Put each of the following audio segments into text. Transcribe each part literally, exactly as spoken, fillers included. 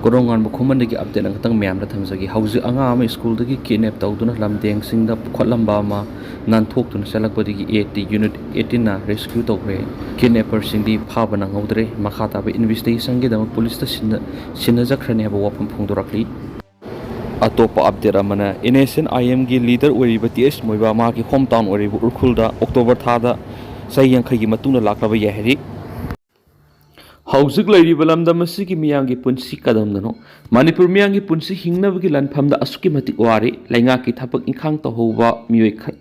ꯀꯣꯔꯣꯡꯉꯥꯟꯕ ꯈꯨꯃꯟꯗꯒꯤ update ꯑꯃꯈꯛꯇꯪ ꯃꯌꯥꯝꯗ ꯊꯝꯖꯒꯦ꯫ ꯍꯧꯖꯤꯛ ꯑꯉꯥꯡ ꯑꯃ ꯁ꯭ꯀꯨꯜꯗꯒꯤ ꯀꯤꯗꯅꯦꯞ ꯇꯧꯗꯨꯅ ꯂꯝꯗꯦꯡꯁꯤꯡꯗ ꯄꯨꯈꯠꯂꯝꯕ ꯑꯃ ꯅꯥꯟꯊꯣꯛꯇꯨꯅ ꯆꯠꯂꯛꯄꯗꯒꯤ ꯑꯦ ꯇꯤ ꯌꯨꯅꯤꯠ ꯑꯩꯠꯇꯤꯟꯅ ꯔꯦꯁꯀ꯭ꯌꯨ ꯇꯧꯈ꯭ꯔꯦ꯫ ꯀꯤꯗꯅꯦꯄꯔꯁꯤꯡꯗꯤ ꯐꯥꯕ ꯅꯪꯍꯧꯗ꯭ꯔꯦ꯫ ꯃꯈꯥ ꯇꯥꯕ ꯏꯟꯚꯦꯁꯇꯤꯒꯦꯁꯟꯒꯤꯗꯃꯛ ꯄꯨꯂꯤꯁꯇ ꯁꯤꯟꯅ-, ꯁꯤꯟꯅꯖꯈ꯭ꯔꯅꯤ ꯍꯥꯏꯕ ꯋꯥꯐꯝ ꯐꯣꯡꯗꯣꯔꯛꯂꯤ꯫ ꯑꯇꯣꯞꯄ ꯑꯞꯗꯦꯠ ꯑꯃꯅ, ꯑꯦꯟ ꯑꯦꯁ ꯑꯦꯟ ꯑꯥꯏ ꯑꯦꯝꯒꯤ ꯂꯤꯗꯔ ꯑꯣꯏꯔꯤꯕ ꯇꯤ ꯑꯦꯁ ꯃꯣꯏꯕꯥ ꯃꯍꯥꯛꯀꯤ ꯍꯣꯝ ꯇꯥꯎꯟ ꯑꯣꯏꯔꯤꯕ ꯎꯈ꯭ꯔꯨꯜꯗ ꯑꯣꯛꯇꯣꯕꯔ ꯊꯥꯗ ꯆꯍꯤ ꯌꯥꯡꯈꯩꯒꯤ ꯃꯇꯨꯡꯗ ꯂꯥꯛꯂꯕ ꯌꯥꯏ ꯍꯥꯏꯔꯤ꯫ ꯍꯧꯖꯤꯛ ꯂꯩꯔꯤꯕ ꯂꯝꯗꯝ ꯑꯁꯤꯒꯤ ꯃꯤꯌꯥꯝꯒꯤ ꯄꯨꯟꯁꯤ ꯀꯗꯝꯗꯅꯣ? ꯃꯅꯤꯄꯨꯔ ꯃꯤꯌꯥꯝꯒꯤ ꯄꯨꯟꯁꯤ ꯍꯤꯡꯅꯕꯒꯤ ꯂꯥꯟꯐꯝꯗ ꯑꯁꯨꯛꯀꯤ ꯃꯇꯤꯛ ꯋꯥꯔꯤ꯫ ꯂꯩꯉꯥꯛꯀꯤ ꯊꯕꯛ ꯏꯪꯈꯥꯡ ꯇꯧꯍꯧꯕ ꯃꯤꯑꯣꯏ ꯈ-,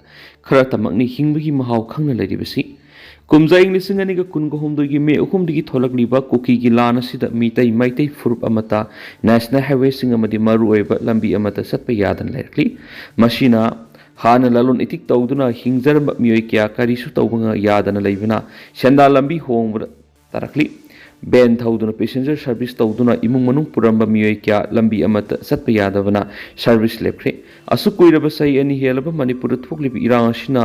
ꯈꯔꯇꯃꯛꯅꯤ ꯍꯤꯡꯕꯒꯤ ꯃꯍꯥꯎ ꯈꯪꯅ ꯂꯩꯔꯤꯕꯁꯤ꯫ ꯀꯨꯝꯖꯥ ꯏꯪ ꯂꯤꯁꯤꯡ ꯑꯅꯤꯒ ꯀꯨꯟꯒ ꯍꯨꯝꯗꯣꯏꯒꯤ ꯃꯦ ꯑꯍꯨꯝꯗꯒꯤ ꯊꯣꯛꯂꯛꯂꯤꯕ ꯀꯨꯀꯤꯒꯤ ꯂꯥꯟ ꯑꯁꯤꯗ ꯃꯤꯇꯩ ꯃꯩꯇꯩ ꯐꯨꯔꯨꯞ ꯑꯃꯠꯇ ꯅꯦꯁꯅꯦꯜ ꯍꯥꯏꯋꯦꯁꯤꯡ ꯑꯃꯗꯤ ꯃꯔꯨꯑꯣꯏꯕ ꯂꯝꯕꯤ ꯑꯃꯠꯇ ꯆꯠꯄ ꯌꯥꯗꯅ ꯂꯩꯔꯛꯂꯤ꯫ ꯃꯁꯤꯅ ꯍꯥꯟꯅ ꯂꯂꯣꯟ ꯏꯇꯤꯛ ꯇꯧꯗꯨꯅ ꯍꯤꯡꯖꯔꯝꯕ ꯃꯤꯑꯣꯏ ꯀꯌꯥ ꯀꯔꯤꯁꯨ ꯇꯧꯕ ꯉ-, ꯌꯥꯗꯅ ꯂꯩꯕꯅ ꯁꯦꯟꯗꯥꯟ ꯂꯝꯕꯤ ꯍꯣꯡꯕꯗ ꯇꯥꯔꯛꯂꯤ꯫ ꯚꯦꯟ ꯊꯧꯗꯨꯅ ꯄꯦꯁꯦꯟꯖꯔ ꯁꯔꯚꯤꯁ ꯇꯧꯗꯨꯅ ꯏꯃꯨꯡ ꯃꯅꯨꯡ ꯄꯨꯔꯝꯕ ꯃꯤꯑꯣꯏ ꯀꯌꯥ ꯂꯝꯕꯤ ꯑꯃꯠꯇ ꯆꯠꯄ ꯌꯥꯗꯕꯅ ꯁꯔꯚꯤꯁ ꯂꯦꯞꯈ꯭ꯔꯦ꯫ ꯑꯁꯨꯛ ꯀꯨꯏꯔꯕ ꯆꯍꯤ ꯑꯅꯤ ꯍꯦꯜꯂꯕ ꯃꯅꯤꯄꯨꯔꯗ ꯊꯣꯛꯂꯤꯕ ꯏꯔꯥꯡ ꯑꯁꯤꯅ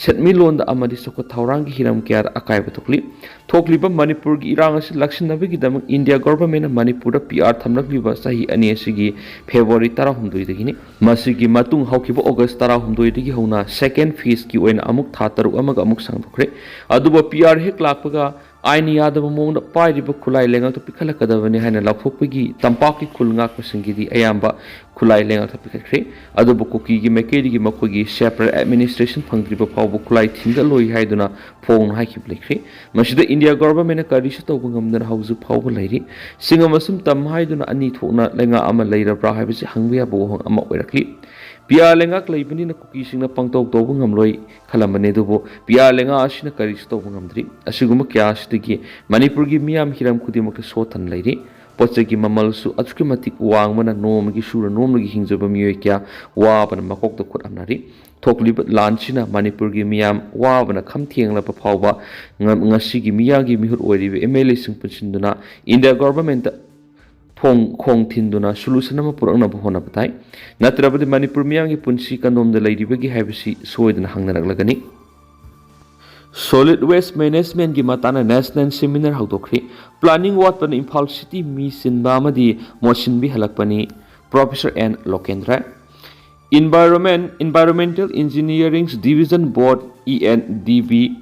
ꯁꯦꯟꯃꯤꯠꯂꯣꯟꯗ ꯑꯃꯗꯤ ꯆꯥꯎꯈꯠ ꯊꯧꯔꯥꯡꯒꯤ ꯍꯤꯔꯝ ꯀꯌꯥꯗ ꯑꯀꯥꯏꯕ ꯊꯣꯛꯂꯤ꯫ ꯊꯣꯛꯂꯤꯕ ꯃꯅꯤꯄꯨꯔꯒꯤ ꯏꯔꯥꯡ ꯑꯁꯤ ꯂꯥꯛꯁꯤꯟꯅꯕꯒꯤꯗꯃꯛ ꯏꯟꯗꯤꯌꯥ ꯒꯣꯚꯔꯟꯃꯦꯟꯠꯅ ꯃꯅꯤꯄꯨꯔꯗ ꯄꯤ ꯑꯥꯔ ꯊꯝꯂꯛꯂꯤꯕ ꯆꯍꯤ ꯑꯅꯤ ꯑꯁꯤꯒꯤ ꯐꯦꯕ꯭ꯔꯨꯋꯥꯔꯤ ꯇꯔꯥꯍꯨꯝꯗꯣꯏꯗꯒꯤꯅꯤ꯫ ꯃꯁꯤꯒꯤ ꯃꯇꯨꯡ ꯍꯧꯈꯤꯕ ꯑꯣꯒꯁ ꯇꯔꯥꯍꯨꯝꯗꯣꯏꯗꯒꯤ ꯍꯧꯅ ꯁꯦꯀꯦꯟ ꯐꯦꯖꯀꯤ ꯑꯣꯏꯅ ꯑꯃꯨꯛ ꯊꯥ ꯇꯔꯨꯛ ꯑꯃꯒ ꯑꯃꯨꯛ ꯁꯥꯡꯗꯣꯛꯈ꯭ꯔꯦ꯫ ꯑꯗꯨꯕꯨ ꯄꯤ ꯑꯥꯔ ꯍꯦꯛ ꯂꯥꯛꯄꯒ ꯑꯥꯏꯟ ꯌꯥꯗꯕ ꯃꯑꯣꯡꯗ ꯄꯥꯏꯔꯤꯕ ꯈꯨꯠꯂꯥꯏ ꯂꯩꯉꯥꯛꯇ ꯄꯤꯈꯠꯂꯛꯀꯗꯕꯅꯤ ꯍꯥꯏꯅ ꯂꯥꯎꯊꯣꯛꯄꯒꯤ ꯇꯝꯄꯥꯛꯀꯤ ꯈꯨꯜ ꯉꯥꯛꯄꯁꯤꯡꯒꯤꯗꯤ ꯑꯌꯥꯝꯕ ꯈꯨꯠꯂꯥꯏ ꯂꯩꯉꯥꯛꯇ ꯄꯤꯈꯠꯈ꯭ꯔꯦ꯫ ꯑꯗꯨꯕꯨ ꯀꯨꯀꯤꯒꯤ ꯃꯥꯏꯀꯩꯗꯒꯤ ꯃꯈꯣꯏꯒꯤ ꯁꯦꯄꯔꯦꯠ ꯑꯦꯗꯃꯤꯅꯤꯁꯇ꯭ꯔꯦꯁꯟ ꯐꯪꯗ꯭ꯔꯤꯕ ꯐꯥꯎꯕ ꯈꯨꯠꯂꯥꯏ ꯊꯤꯡꯒꯠꯂꯣꯏ ꯍꯥꯏꯗꯨꯅ ꯐꯣꯡꯅ ꯍꯥꯏꯈꯤꯕ ꯂꯩꯈ꯭ꯔꯦ꯫ ꯃꯁꯤꯗ ꯏꯟꯗꯤꯌꯥ ꯒꯣꯚꯔꯟꯃꯦꯟꯠꯅ ꯀꯔꯤꯁꯨ ꯇꯧꯕ ꯉꯝꯗꯅ ꯍꯧꯖꯤꯛ ꯐꯥꯎꯕ ꯂꯩꯔꯤ꯫ ꯁꯤꯡꯉꯝ ꯑꯁꯨꯝ ꯇꯝ ꯍꯥꯏꯗꯨꯅ ꯑꯅꯤ ꯊꯣꯛꯅ ꯂꯩꯉꯥꯛ ꯑꯃ ꯂꯩꯔꯕ꯭ꯔꯥ ꯍꯥꯏꯕꯁꯤ ꯍꯪꯕ ꯌꯥꯕ ꯋꯥꯍꯪ ꯑꯃ ꯑꯣꯏꯔꯛꯂꯤ꯫ ꯄꯤ ꯑꯥꯔ ꯂꯩꯉꯥꯛ ꯂꯩꯕꯅꯤꯅ ꯀꯨꯀꯤꯁꯤꯡꯅ ꯄꯪꯇꯧ ꯇꯧꯕ ꯉꯝꯂꯣꯏ ꯈꯜꯂꯝꯕꯅꯤ, ꯑꯗꯨꯕꯨ ꯄꯤ ꯑꯥꯔ ꯂꯩꯉꯥꯛ ꯑꯁꯤꯅ ꯀꯔꯤꯁꯨ ꯇꯧꯕ ꯉꯝꯗ꯭ꯔꯤ꯫ ꯑꯁꯤꯒꯨꯝꯕ ꯀꯌꯥ ꯑꯁꯤꯗꯒꯤ ꯃꯅꯤꯄꯨꯔꯒꯤ ꯃꯤꯌꯥꯝ ꯍꯤꯔꯝ ꯈꯨꯗꯤꯡꯃꯛꯇ ꯁꯣꯠꯊꯅ ꯂꯩꯔꯤ꯫ ꯄꯣꯠ ꯆꯩꯒꯤ ꯃꯃꯜꯁꯨ ꯑꯁꯨꯛꯀꯤ ꯃꯇꯤꯛ ꯋꯥꯡꯕꯅ ꯅꯣꯡꯃꯒꯤ ꯁꯨꯔ ꯅꯣꯝꯂꯒ ꯍꯤꯡꯖꯕ ꯃꯤꯑꯣꯏ ꯀꯌꯥ ꯋꯥꯕꯅ ꯃꯀꯣꯛꯇ ꯈꯨꯠ ꯍꯥꯝꯅꯔꯤ꯫ ꯊꯣꯛꯂꯤꯕ ꯂꯥꯟꯁꯤꯅ ꯃꯅꯤꯄꯨꯔꯒꯤ ꯃꯤꯌꯥꯝ ꯋꯥꯕꯅ ꯈꯝ ꯊꯦꯡꯂꯕ ꯐꯥꯎꯕ ꯉ-, ꯉꯁꯤꯒꯤ ꯃꯤꯌꯥꯝꯒꯤ ꯃꯤꯍꯨꯠ ꯑꯣꯏꯔꯤꯕ ꯑꯦꯝ ꯑꯦꯜ ꯑꯦꯁꯤꯡ ꯄꯨꯟꯁꯤꯟꯗꯨꯅ ꯏꯟꯗꯤꯌꯥ ꯒꯣꯚꯔꯟꯃꯦꯟꯠꯇ ꯊꯣꯡ ꯈꯣꯡ ꯊꯤꯟꯗꯨꯅ ꯁꯣꯂꯨꯁꯟ ꯑꯃ ꯄꯨꯔꯛꯅꯕ ꯍꯣꯠꯅꯕ ꯇꯥꯏ꯫ ꯅꯠꯇ꯭ꯔꯕꯗꯤ ꯃꯅꯤꯄꯨꯔ ꯃꯤꯌꯥꯝꯒꯤ ꯄꯨꯟꯁꯤ ꯀꯗꯣꯝꯗ ꯂꯩꯔꯤꯕꯒꯦ ꯍꯥꯏꯕꯁꯤ ꯁꯣꯏꯗꯅ ꯍꯪꯅꯔꯛꯂꯒꯅꯤ꯫ Solid Waste Managementꯒꯤ ꯃꯇꯥꯡꯗ National Seminar ꯍꯧꯗꯣꯛꯈ꯭ꯔꯤ꯫ Planning ꯋꯥꯠꯄꯅ ꯏꯝꯐꯥꯜ City ꯃꯤ ꯆꯤꯟꯕ ꯑꯃꯗꯤ ꯃꯣꯠꯁꯤꯟꯕꯤ ꯍꯦꯜꯂꯛꯄꯅꯤ꯫ Professor N Lokendra꯫ Environment, Environmental Engineering Division Board, E N D B,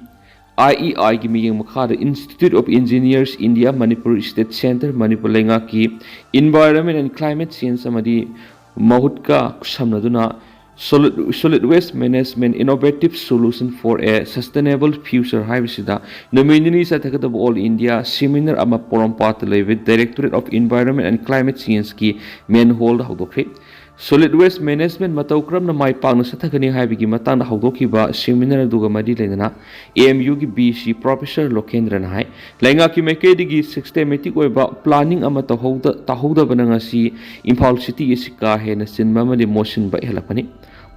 I E I ꯒꯤ ꯃꯤꯠꯌꯦꯡ ꯃꯈꯥꯗ Institute of Engineers India, Manipur State Centre, Manipur ꯂꯩꯉꯥꯛꯀꯤ Environment and Climate Change ꯑꯃꯗꯤ ꯃꯍꯨꯠꯀ ꯈꯨꯠꯁꯝꯅꯗꯨꯅ Solid, Solid Waste Management Innovative Solution for a Sustainable Future ꯍꯥꯏꯕꯁꯤꯗ ꯅꯨꯃꯤꯠ ꯅꯤꯅꯤ ꯆꯠꯊꯒꯗꯕ All India Seminar ꯑꯃ ꯄꯣꯔꯣꯝꯄꯥꯠꯇ ꯂꯩꯕ Directorate of Environment and Climate Changeꯀꯤ Main Hallꯗ ꯍꯧꯗꯣꯛꯈ꯭ꯔꯤ꯫ Solid Waste Management ꯃꯇꯧ ꯀꯔꯝꯅ ꯃꯥꯏ ꯄꯥꯛꯅ ꯆꯠꯊꯒꯅꯤ ꯍꯥꯏꯕꯒꯤ ꯃꯇꯥꯡꯗ ꯍꯧꯗꯣꯛꯈꯤꯕ Seminar ꯑꯗꯨꯒ ꯃꯔꯤ ꯂꯩꯅꯅ A M Uꯒꯤ V C Professor Lokendraꯅ ꯍꯥꯏ, ꯂꯩꯉꯥꯛꯀꯤ ꯃꯥꯏꯀꯩꯗꯒꯤ Systematic ꯑꯣꯏꯕ Planning ꯑꯃ ꯇꯧꯍꯧꯗ, ꯇꯧꯍꯧꯗꯕꯅ ꯉꯁꯤ ꯏꯝꯐꯥꯜ City ꯑꯁꯤ ꯀꯥ ꯍꯦꯟꯅ ꯆꯤꯟꯕ ꯑꯃꯗꯤ ꯃꯣꯠꯁꯤꯟꯕ ꯍꯦꯜꯂꯛꯄꯅꯤ꯫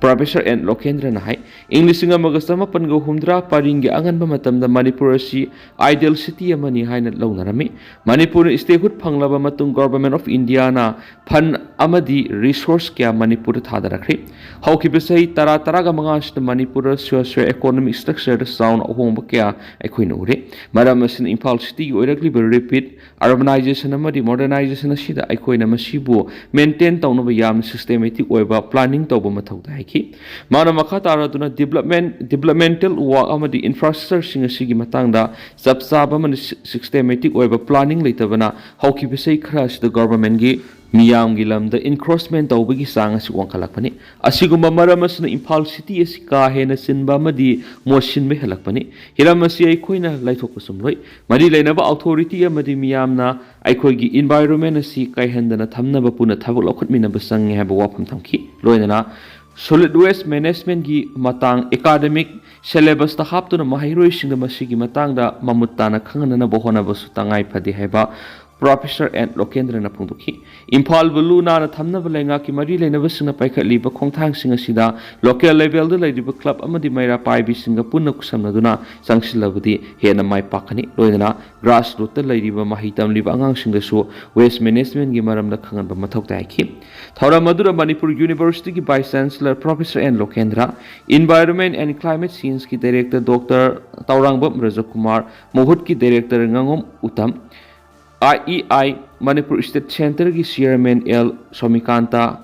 Professor N Lokendraꯅ ꯍꯥꯏ, ꯏꯪ ꯂꯤꯁꯤꯡ ꯑꯃꯒ ꯆꯃꯥꯄꯟꯒ ꯍꯨꯝꯗ꯭ꯔꯥ ꯄꯔꯤꯡꯒꯤ ꯑꯉꯟꯕ ꯃꯇꯝꯗ ꯃꯅꯤꯄꯨꯔ ꯑꯁꯤ Ideal City ꯑꯃꯅꯤ ꯍꯥꯏꯅ ꯂꯧꯅꯔꯝꯃꯤ꯫ ꯃꯅꯤꯄꯨꯔꯅ Statehood ꯐꯪꯂꯕ ꯃꯇꯨꯡ Government of Indiaꯅ Fund ꯑꯃꯗꯤ Resource ꯀꯌꯥ ꯃꯅꯤꯄꯨꯔꯗ ꯊꯥꯗꯔꯛꯈ꯭ꯔꯤ꯫ ꯍꯧꯈꯤꯕ ꯆꯍꯤ ꯇꯔꯥ, ꯇꯔꯥꯒ ꯃꯉꯥ ꯑꯁꯤꯗ ꯃꯅꯤꯄꯨꯔꯗ Socio Economic Structureꯗ ꯆꯥꯎꯅ ꯑꯍꯣꯡꯕ ꯀꯌꯥ ꯑꯩꯈꯣꯏꯅ ꯎꯔꯦ꯫ ꯃꯔꯝ ꯑꯁꯤꯅ ꯏꯝꯐꯥꯜ Cityꯒꯤ ꯑꯣꯏꯔꯛꯂꯤꯕ Rapid Urbanization ꯑꯃꯗꯤ Modernization ꯑꯁꯤꯗ ꯑꯩꯈꯣꯏꯅ ꯃꯁꯤꯕꯨ Maintain ꯇꯧꯅꯕ ꯌꯥꯝꯅ Systematic ꯑꯣꯏꯕ Planning ꯇꯧꯕ ꯃꯊꯧ ꯇꯥꯏ ꯍꯥꯏꯈꯤ꯫ ꯃꯥꯅ ꯃꯈꯥ ꯇꯥꯔꯗꯨꯅ Development, Developmental Work ꯑꯃꯗꯤ Infrastructureꯁꯤꯡ ꯑꯁꯤꯒꯤ ꯃꯇꯥꯡꯗ ꯆꯞ ꯆꯥꯕ ꯑꯃꯗꯤ Systematic ꯑꯣꯏꯕ Planning ꯂꯩꯇꯕꯅ ꯍꯧꯈꯤꯕ ꯆꯍꯤ ꯈꯔ ꯑꯁꯤꯗ Governmentꯀꯤ ꯃꯤꯌꯥꯝꯒꯤ ꯂꯝꯗ Encroachment ꯇꯧꯕꯒꯤ ꯆꯥꯡ ꯑꯁꯤ ꯋꯥꯡꯈꯠꯂꯛꯄꯅꯤ꯫ ꯑꯁꯤꯒꯨꯝꯕ ꯃꯔꯝ ꯑꯁꯤꯅ ꯏꯝꯐꯥꯜ City ꯑꯁꯤ ꯀꯥ ꯍꯦꯟꯅ ꯆꯤꯟꯕ ꯑꯃꯗꯤ ꯃꯣꯠꯁꯤꯟꯕ ꯍꯦꯜꯂꯛꯄꯅꯤ꯫ ꯍꯤꯔꯝ ꯑꯁꯤ ꯑꯩꯈꯣꯏꯅ ꯂꯩꯊꯣꯛꯄ ꯆꯨꯝꯂꯣꯏ꯫ ꯃꯔꯤ ꯂꯩꯅꯕ Authority ꯑꯃꯗꯤ ꯃꯤꯌꯥꯝꯅ ꯑꯩꯈꯣꯏꯒꯤ Environment ꯑꯁꯤ ꯀꯥꯏꯍꯟꯗꯅ ꯊꯝꯅꯕ ꯄꯨꯟꯅ ꯊꯕꯛ ꯂꯧꯈꯠꯃꯤꯟꯅꯕ ꯆꯪꯉꯤ ꯍꯥꯏꯕ ꯋꯥꯐꯝ ꯊꯝꯈꯤ꯫ ꯂꯣꯏꯅꯅ Solid Waste Managementꯀꯤ ꯃꯇꯥꯡ Academic Syllabusꯇ ꯍꯥꯞꯇꯨꯅ ꯃꯍꯩꯔꯣꯏꯁꯤꯡꯗ ꯃꯁꯤꯒꯤ ꯃꯇꯥꯡꯗ ꯃꯃꯨꯠ ꯇꯥꯅ ꯈꯪꯍꯟꯅꯅꯕ ꯍꯣꯠꯅꯕꯁꯨ ꯇꯉꯥꯏ ꯐꯗꯦ ꯍꯥꯏꯕ ꯄ꯭ꯔꯣꯐꯦꯁꯔ ꯑꯦꯟ ꯂꯣꯀꯦꯟꯗ꯭ꯔꯅ ꯐꯣꯡꯗꯣꯛꯈꯤ꯫ ꯏꯝꯐꯥꯜꯕꯨ ꯂꯨ ꯅꯥꯟꯅ ꯊꯝꯅꯕ ꯂꯩꯉꯥꯛꯀꯤ ꯃꯔꯤ ꯂꯩꯅꯕꯁꯤꯡꯅ ꯄꯥꯏꯈꯠꯂꯤꯕ ꯈꯣꯡꯊꯥꯡꯁꯤꯡ ꯑꯁꯤꯗ local levelꯗ ꯂꯩꯔꯤꯕ club ꯑꯃꯗꯤ ꯃꯩꯔꯥ ꯄꯥꯏꯕꯤꯁꯤꯡꯒ ꯄꯨꯟꯅ ꯈꯨꯠꯁꯝꯅꯗꯨꯅ ꯆꯪꯁꯤꯜꯂꯕꯗꯤ ꯍꯦꯟꯅ ꯃꯥꯏ ꯄꯥꯛꯀꯅꯤ꯫ ꯂꯣꯏꯅꯅ grassrootꯇ ꯂꯩꯔꯤꯕ ꯃꯍꯩ ꯇꯝꯂꯤꯕ ꯑꯉꯥꯡꯁꯤꯡꯗꯁꯨ waste managementꯒꯤ ꯃꯔꯝꯗ ꯈꯪꯍꯟꯕ ꯃꯊꯧ ꯇꯥꯏ ꯍꯥꯏꯈꯤ꯫ ꯊꯧꯔꯝ ꯑꯗꯨꯗ ꯃꯅꯤꯄꯨꯔ Universityꯒꯤ Vice Chancellor Professor N Lokendra, Environment and Climate Changeꯀꯤ Director Doctor ꯇꯧꯔꯥꯡꯕꯝ ꯔꯖꯀꯨꯃꯥꯔ, ꯃꯍꯨꯠꯀꯤ Director ꯉꯥꯉꯣꯝ ꯎꯇꯝ, IEI Manipur State Centreꯒꯤ Chairman L Somikanta,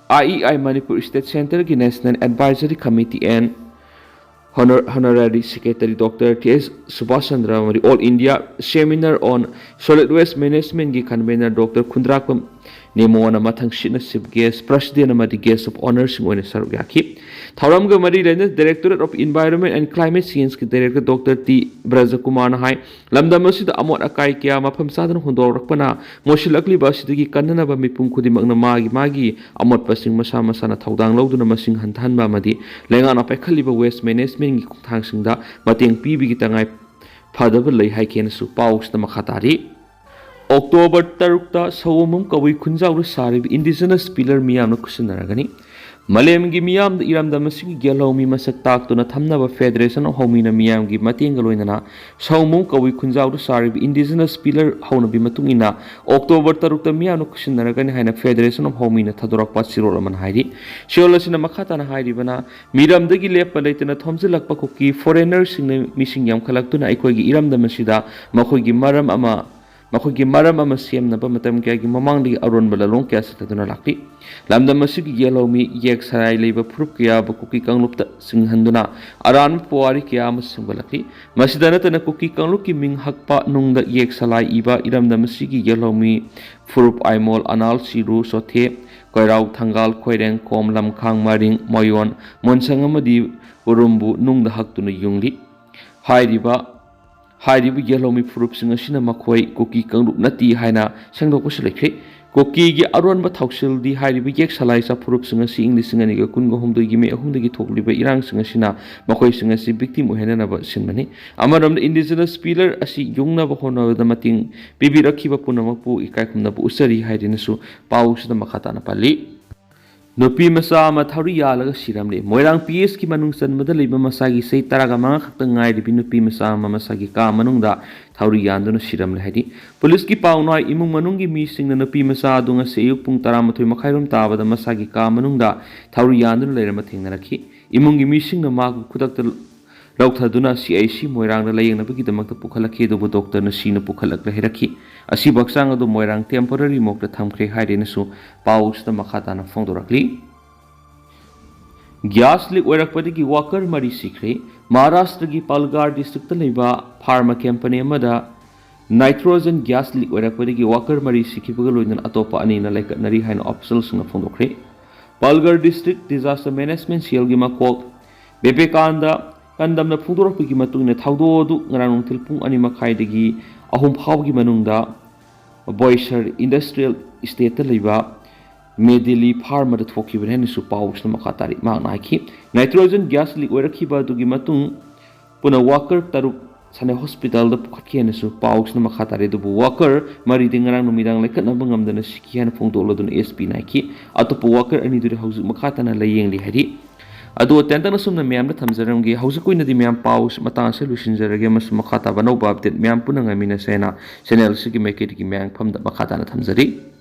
IEI Manipur State Centreꯒꯤ National Advisory Committee and Honor-, Honorary Secretary Doctor T S Subash Chandra ꯑꯃꯗꯤ All India Seminar on Solid Waste Managementꯀꯤ Convener Doctor Khundrakpam ꯅꯦꯃꯣꯅ ꯃꯊꯪꯁꯤꯠꯅ Chief Guest, President ꯑꯃꯗꯤ Guest of Honourꯁꯤꯡ ꯑꯣꯏꯅ ꯁꯔꯨꯛ ꯌꯥꯈꯤ꯫ ꯊꯧꯔꯝꯒ ꯃꯔꯤ ꯂꯩꯅꯅ Directorate of Environment and Climate Changeꯀꯤ Director Doctor T ꯕ꯭ꯔꯖꯀꯨꯃꯥꯔꯅ ꯍꯥꯏ, ꯂꯝꯗꯝ ꯑꯁꯤꯗ ꯑꯃꯣꯠ ꯑꯀꯥꯏ ꯀꯌꯥ ꯃꯐꯝ ꯆꯥꯗꯅ ꯍꯨꯟꯗꯣꯔꯛꯄꯅ ꯃꯣꯠꯁꯤꯜꯂꯛꯂꯤꯕ ꯑꯁꯤꯗꯒꯤ ꯀꯟꯅꯅꯕ ꯃꯤꯄꯨꯝ ꯈꯨꯗꯤꯡꯃꯛꯅ ꯃꯥꯒꯤ ꯃꯥꯒꯤ ꯑꯃꯣꯠꯄꯁꯤꯡ ꯃꯁꯥ ꯃꯁꯥꯅ ꯊꯧꯗꯥꯡ ꯂꯧꯗꯨꯅ ꯃꯁꯤꯡ ꯍꯟꯊꯍꯟꯕ ꯑꯃꯗꯤ ꯂꯩꯉꯥꯛꯅ ꯄꯥꯏꯈꯠꯂꯤꯕ waste managementꯀꯤ ꯈꯣꯡꯊꯥꯡꯁꯤꯡꯗ ꯃꯇꯦꯡ ꯄꯤꯕꯒꯤ ꯇꯉꯥꯏ ꯐꯗꯕ ꯂꯩ ꯍꯥꯏꯈꯤꯅꯁꯨ ꯄꯥꯎꯁꯤꯗ ꯃꯈꯥ ꯇꯥꯔꯤ꯫ ꯑꯣꯛꯇꯣꯕꯔ ꯇꯔꯨꯛꯇ ꯁꯑꯣꯝꯕꯨꯡ ꯀꯕꯨꯏ ꯈꯨꯟꯖꯥꯎꯗ ꯁꯥꯔꯤꯕ Indigenous Pillar ꯃꯤꯌꯥꯝꯅ ꯈꯨꯠꯁꯤꯟꯅꯔꯒꯅꯤ꯫ ꯃꯥꯂꯦꯝꯒꯤ ꯃꯤꯌꯥꯝꯗ ꯏꯔꯝꯗꯝ ꯑꯁꯤꯒꯤ ꯌꯦꯜꯍꯧꯃꯤ ꯃꯁꯛ ꯇꯥꯛꯇꯨꯅ ꯊꯝꯅꯕ Federation of ꯍꯧꯃꯤꯅ ꯃꯤꯌꯥꯝꯒꯤ ꯃꯇꯦꯡꯒ ꯂꯣꯏꯅꯅ ꯁꯑꯣꯝꯕꯨꯡ ꯀꯕꯨꯏ ꯈꯨꯟꯖꯥꯎꯗ ꯁꯥꯔꯤꯕ Indigenous Pillar ꯍꯧꯅꯕꯤ ꯃꯇꯨꯡ ꯏꯟꯅ ꯑꯣꯛꯇꯣꯕꯔ ꯇꯔꯨꯛꯇ ꯃꯤꯌꯥꯝꯅ ꯈꯨꯠꯁꯤꯟꯅꯔꯒꯅꯤ ꯍꯥꯏꯅ Federation of ꯍꯧꯃꯤꯅ ꯊꯥꯗꯣꯔꯛꯄ ꯆꯦꯔꯣꯜ ꯑꯃꯅ ꯍꯥꯏꯔꯤ꯫ ꯆꯦꯔꯣꯜ ꯑꯁꯤꯅ ꯃꯈꯥ ꯇꯥꯅ ꯍꯥꯏꯔꯤꯕꯅ, ꯃꯤꯔꯝꯗꯒꯤ ꯂꯦꯞꯄ ꯂꯩꯇꯅ ꯊꯣꯝꯖꯤꯜꯂꯛꯄ ꯀꯨꯀꯤ foreignerꯁꯤꯡꯅ ꯃꯤꯁꯤꯡ ꯌꯥꯝꯈꯠꯂꯛꯇꯨꯅ ꯑꯩꯈꯣꯏꯒꯤ ꯏꯔꯝꯗꯝ ꯑꯁꯤꯗ ꯃꯈꯣꯏꯒꯤ ꯃꯔꯝ ꯑꯃ ꯃꯈꯣꯏꯒꯤ ꯃꯔꯝ ꯑꯃ ꯁꯦꯝꯅꯕ ꯃꯇꯝ ꯀꯌꯥꯒꯤ ꯃꯃꯥꯡꯗꯒꯤ ꯑꯔꯣꯟꯕ ꯂꯥꯂꯣꯡ ꯀꯌꯥ ꯆꯠꯊꯗꯨꯅ ꯂꯥꯛꯂꯤ꯫ ꯂꯝꯗꯝ ꯑꯁꯤꯒꯤ ꯌꯦꯜꯍꯧꯃꯤ ꯌꯦꯛ ꯁꯂꯥꯏ ꯂꯩꯕ ꯐꯨꯔꯨꯞ ꯀꯌꯥꯕꯨ ꯀꯨꯀꯤ ꯀꯥꯡꯂꯨꯞꯇ ꯁꯤꯡꯍꯟꯗꯨꯅ ꯑꯔꯥꯟꯕ ꯄꯨꯋꯥꯔꯤ ꯀꯌꯥ ꯑꯃ ꯁꯦꯝꯒꯠꯂꯛꯂꯤ꯫ ꯃꯁꯤꯗ ꯅꯠꯇꯅ ꯀꯨꯀꯤ ꯀꯥꯡꯂꯨꯞꯀꯤ ꯃꯤꯡ ꯍꯛꯄ ꯅꯨꯡꯗ ꯌꯦꯛ ꯁꯂꯥꯏ ꯏꯕ ꯏꯔꯝꯗꯝ ꯑꯁꯤꯒꯤ ꯌꯦꯜꯍꯧꯃꯤ ꯐꯨꯔꯨꯞ ꯑꯥꯏꯃꯣꯜ, ꯑꯅꯥꯜ, ꯁꯤꯔꯨ, ꯆꯣꯊꯦ, ꯀꯣꯏꯔꯥꯎ, ꯊꯪꯒꯥꯜ, ꯈꯣꯏꯔꯦꯡ, ꯀꯣꯝ, ꯂꯝꯈꯥꯡ, ꯃꯔꯤꯡ, ꯃꯣꯌꯣꯟ, ꯃꯣꯟꯁꯪ ꯑꯃꯗꯤ ꯎꯔꯨꯝꯕꯨ ꯅꯨꯡꯗ ꯍꯛꯇꯨꯅ ꯌꯨꯡꯂꯤ꯫ ꯍꯥꯏꯔꯤꯕ ꯍꯥꯏꯔꯤꯕ ꯌꯦꯜꯍꯧꯃꯤ ꯐꯨꯔꯨꯞꯁꯤꯡ ꯑꯁꯤꯅ ꯃꯈꯣꯏ ꯀꯨꯀꯤ ꯀꯥꯡꯂꯨꯞ ꯅꯠꯇꯦ ꯍꯥꯏꯅ ꯁꯦꯡꯗꯣꯛꯄꯁꯨ ꯂꯩꯈ꯭ꯔꯦ꯫ ꯀꯨꯀꯤꯒꯤ ꯑꯔꯣꯟꯕ ꯊꯧꯁꯤꯜꯗꯤ ꯍꯥꯏꯔꯤꯕ ꯌꯦꯛ ꯁꯂꯥꯏ ꯆꯥꯐꯨꯔꯨꯞꯁꯤꯡ ꯑꯁꯤ ꯏꯪ ꯂꯤꯁꯤꯡ ꯑꯅꯤꯒ ꯀꯨꯟꯒ ꯍꯨꯝꯗꯣꯏꯒꯤ ꯃꯦ ꯑꯍꯨꯝꯗꯒꯤ ꯊꯣꯛꯂꯤꯕ ꯏꯔꯥꯡꯁꯤꯡ ꯑꯁꯤꯅ ꯃꯈꯣꯏꯁꯤꯡ ꯑꯁꯤ victim ꯑꯣꯏꯍꯟꯅꯅꯕ ꯁꯤꯟꯕꯅꯤ꯫ ꯑꯃꯔꯣꯝꯗ, indigenous pillar ꯑꯁꯤ ꯌꯨꯡꯅꯕ ꯍꯣꯠꯅꯕꯗ ꯃꯇꯦꯡ ꯄꯤꯕꯤꯔꯛꯈꯤꯕ ꯄꯨꯝꯅꯃꯛꯄꯨ ꯏꯀꯥꯏ ꯈꯨꯝꯅꯕ ꯎꯠꯆꯔꯤ ꯍꯥꯏꯗꯨꯅꯁꯨ ꯄꯥꯎꯁꯤꯗ ꯃꯈꯥ ꯇꯥꯅ ꯄꯜꯂꯤ꯫ ꯅꯨꯄꯤ ꯃꯆꯥ ꯑꯃ ꯊꯧꯔꯤ ꯌꯥꯜꯂꯒ ꯁꯤꯔꯝꯂꯦ꯫ ꯃꯣꯏꯔꯥꯡ P H ꯀꯤ ꯃꯅꯨꯡ ꯆꯟꯕꯗ ꯂꯩꯕ ꯃꯁꯥꯒꯤ ꯆꯍꯤ ꯇꯔꯥꯒ ꯃꯉꯥ ꯈꯛꯇ ꯉꯥꯏꯔꯤꯕꯤ ꯅꯨꯄꯤ ꯃꯆꯥ ꯑꯃ ꯃꯁꯥꯒꯤ ꯀꯥ ꯃꯅꯨꯡꯗ ꯊꯧꯔꯤ ꯌꯥꯟꯗꯨꯅ ꯁꯤꯔꯝꯂꯦ ꯍꯥꯏꯗꯤ, ꯄꯨꯂꯤꯁꯀꯤ ꯄꯥꯎ ꯅꯨꯡꯉꯥꯏ ꯏꯃꯨꯡ ꯃꯅꯨꯡꯒꯤ ꯃꯤꯁꯤꯡꯅ ꯅꯨꯄꯤ ꯃꯆꯥ ꯑꯗꯨ ꯉꯁꯤ ꯑꯌꯨꯛ ꯄꯨꯡ ꯇꯔꯥꯃꯥꯊꯣꯏ ꯃꯈꯥꯏꯔꯣꯝ ꯇꯥꯕꯗ ꯃꯁꯥꯒꯤ ꯀꯥ ꯃꯅꯨꯡꯗ ꯊꯧꯔꯤ ꯌꯥꯟꯗꯨꯅ ꯂꯩꯔꯝꯕ ꯊꯦꯡꯅꯔꯛꯈꯤ꯫ ꯏꯃꯨꯡꯒꯤ ꯃꯤꯁꯤꯡꯅ ꯃꯍꯥꯛꯄꯨ ꯈꯨꯗꯛꯇ ꯂꯧꯊꯗꯨꯅ C I C ꯃꯣꯏꯔꯥꯡꯗ ꯂꯥꯌꯦꯡꯅꯕꯒꯤꯗꯃꯛꯇ ꯄꯨꯈꯠꯂꯛꯈꯤ, ꯑꯗꯨꯕꯨ ꯗꯣꯛꯇꯔꯅ ꯁꯤꯅ ꯄꯨꯈꯠꯂꯛꯂꯦ ꯍꯥꯏꯔꯛꯈꯤ꯫ ꯑꯁꯤꯕꯨ ꯍꯛꯆꯥꯡ ꯑꯗꯨ ꯃꯣꯏꯔꯥꯡ temporary morgue ꯇ ꯊꯝꯈ꯭ꯔꯦ ꯍꯥꯏꯔꯦꯅꯁꯨ ꯄꯥꯎꯁꯤꯗ ꯃꯈꯥ ꯇꯥꯅ ꯐꯣꯡꯗꯣꯔꯛꯂꯤ꯫ Gas leak ꯑꯣꯏꯔꯛꯄꯗꯒꯤ worker ꯃꯔꯤ ꯁꯤꯈ꯭ꯔꯦ꯫ ꯃꯍꯥꯔꯥꯁꯇ꯭ꯔꯒꯤ ꯄꯥꯜꯒꯥꯔ district ꯇ ꯂꯩꯕ pharma company ꯑꯃꯗ nitrogen gas leak ꯑꯣꯏꯔꯛꯄꯗꯒꯤ worker ꯃꯔꯤ ꯁꯤꯈꯤꯕꯒ ꯂꯣꯏꯅꯅ ꯑꯇꯣꯞꯄ ꯑꯅꯤꯅ ꯂꯩꯀꯠꯅꯔꯤ ꯍꯥꯏꯅ official ꯁꯤꯡꯅ ꯐꯣꯡꯗꯣꯛꯈ꯭ꯔꯦ꯫ ꯄꯥꯜꯒꯥꯔ district disaster management cell ꯒꯤ ꯃꯀꯣꯛ ꯕꯤꯕꯦꯀꯥꯅꯟꯗ ꯀꯟꯗꯝꯅ ꯐꯣꯡꯗꯣꯔꯛꯄꯒꯤ ꯃꯇꯨꯡ ꯏꯟꯅ, ꯊꯧꯗꯣꯛ ꯑꯗꯨ ꯉꯔꯥꯡ ꯅꯨꯡꯊꯤꯜ ꯄꯨꯡ ꯑꯅꯤ ꯃꯈꯥꯏꯗꯒꯤ ꯑꯍꯨꯝ ꯐꯥꯎꯕꯒꯤ ꯃꯅꯨꯡꯗ ꯕꯣꯏꯁꯔ Industrial Estate ꯇ ꯂꯩꯕ ꯃꯦꯗꯤꯂꯤ pharma ꯗ ꯊꯣꯛꯈꯤꯕꯅꯤ ꯍꯥꯏꯅꯁꯨ ꯄꯥꯎꯁꯤꯅ ꯃꯈꯥ ꯇꯥꯔꯤ꯫ ꯃꯍꯥꯛꯅ ꯍꯥꯏꯈꯤ, nitrogen gas leak ꯑꯣꯏꯔꯛꯈꯤꯕ ꯑꯗꯨꯒꯤ ꯃꯇꯨꯡ ꯄꯨꯟꯅ worker ꯇꯔꯨꯛ ꯁꯅꯥꯏ hospital ꯗ ꯄꯨꯈꯠꯈꯤ ꯍꯥꯏꯅꯁꯨ ꯄꯥꯎꯁꯤꯅ ꯃꯈꯥ ꯇꯥꯔꯤ꯫ ꯑꯗꯨꯕꯨ worker ꯃꯔꯤꯗꯤ ꯉꯔꯥꯡ ꯅꯨꯃꯤꯗꯥꯡ ꯂꯩꯈꯠꯅꯕ ꯉꯝꯗꯅ ꯁꯤꯈꯤ ꯍꯥꯏꯅ ꯐꯣꯡꯗꯣꯛꯂꯗꯨꯅ S P ꯅ ꯍꯥꯏꯈꯤ꯫ ꯑꯇꯣꯞꯄ worker ꯑꯅꯤꯗꯨꯗꯤ ꯍꯧꯖꯤꯛ ꯃꯈꯥ ꯇꯥꯅ ꯂꯥꯌꯦꯡꯂꯤ ꯍꯥꯏꯔꯤ꯫ ꯑꯗꯨꯒ ꯇꯦꯟꯇꯛꯅ ꯁꯨꯝꯅ ꯃꯌꯥꯝꯗ ꯊꯝꯖꯔꯝꯒꯦ꯫ ꯍꯧꯖꯤꯛꯀꯤ ꯑꯣꯏꯅꯗꯤ ꯃꯌꯥꯝ ꯄꯥꯎ ꯃꯇꯥꯡ ꯑꯁꯤ ꯂꯣꯏꯁꯤꯟꯖꯔꯒꯦ, ꯑꯃꯁꯨꯡ ꯃꯈꯥ ꯇꯥꯕ ꯑꯅꯧꯕ update ꯃꯌꯥꯝ ꯄꯨꯟꯅ ꯉꯥꯏꯃꯤꯟꯅꯁꯦ ꯍꯥꯏꯅ channel ꯑꯁꯤꯒꯤ ꯃꯥꯏꯀꯩꯗꯒꯤ ꯃꯌꯥꯝꯐꯝꯗ ꯃꯈꯥ ꯇꯥꯅ ꯊꯝꯖꯔꯤ꯫